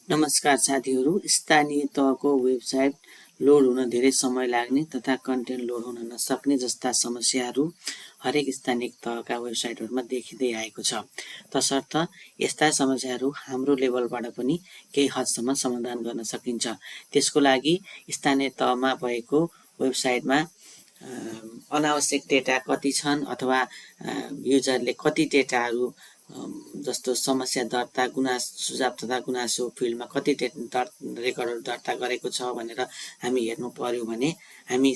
नमस्कार साथीहरू, स्थानीय तहको वेबसाइट लोड हुन धेरै समय लाग्ने तथा कन्टेन्ट लोड हुन नसक्ने जस्ता समस्याहरू हरेक स्थानीय तहका वेबसाइटहरूमा देखिँदै आएको छ। तसर्थ यस्ता समस्याहरू हाम्रो लेभलबाट पनि केही हदसम्म समाधान गर्न सकिन्छ। त्यसको लागि स्थानीय तहमा भएको वेबसाइटमा अनावश्यक डेटा कति छन् अथवा युजरले कति डेटाहरू जस्तो समस्या दर्ता सुझाव तथा गुनासो फिल्डमा कति रेकर्डहरू दर्ता गरेको छ भनेर हामी हेर्नु पर्यो भने हामी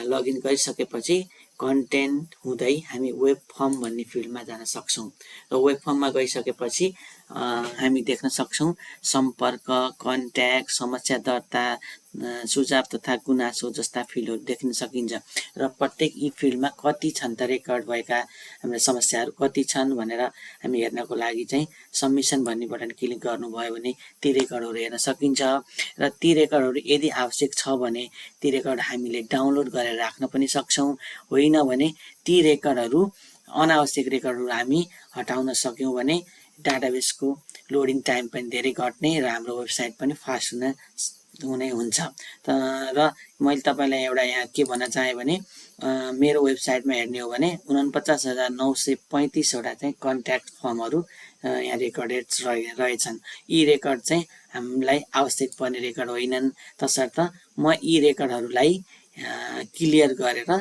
लगइन गरिसकेपछि कन्टेन्ट हुँदै हामी वेब फर्म भन्ने फिल्डमा जान सक्छौँ र वेब फर्ममा गइसकेपछि हामी देख्न सक्छौँ सम्पर्क, कन्ट्याक्ट, समस्या दर्ता, सुझाव तथा गुनासो जस्ता फिल्डहरू देख्न सकिन्छ र प्रत्येक यी फिल्डमा कति छन् त रेकर्ड भएका हाम्रो समस्याहरू कति छन् भनेर हामी हेर्नको लागि चाहिँ सबमिसन भन्ने बटन क्लिक गर्नुभयो भने ती रेकर्डहरू हेर्न सकिन्छ र ती रेकर्डहरू यदि आवश्यक छ भने ती रेकर्ड हामीले डाउनलोड गरेर राख्न पनि सक्छौँ। होइन भने ती रेकर्डहरू अनावश्यक रेकर्डहरू हामी हटाउन सक्यौँ भने डाटाबेसको लोडिङ टाइम पनि धेरै घट्ने र हाम्रो वेबसाइट पनि फास्ट हुने हुन्छ। र मैले तपाईँलाई एउटा यहाँ के भन्न चाहेँ भने मेरो वेबसाइटमा हेर्ने हो भने 49,935वटा चाहिँ कन्ट्याक्ट फर्महरू यहाँ रेकर्डेड रहेछन्। यी रेकर्ड चाहिँ हामीलाई आवश्यक पर्ने रेकर्ड होइनन्। तसर्थ म यी रेकर्डहरूलाई क्लियर गरेर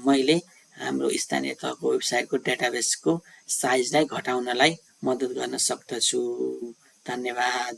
मैले हाम्रो स्थानीय तहको वेबसाइटको डेटाबेसको साइजलाई घटाउनलाई मद्दत गर्न सक्दछु। धन्यवाद।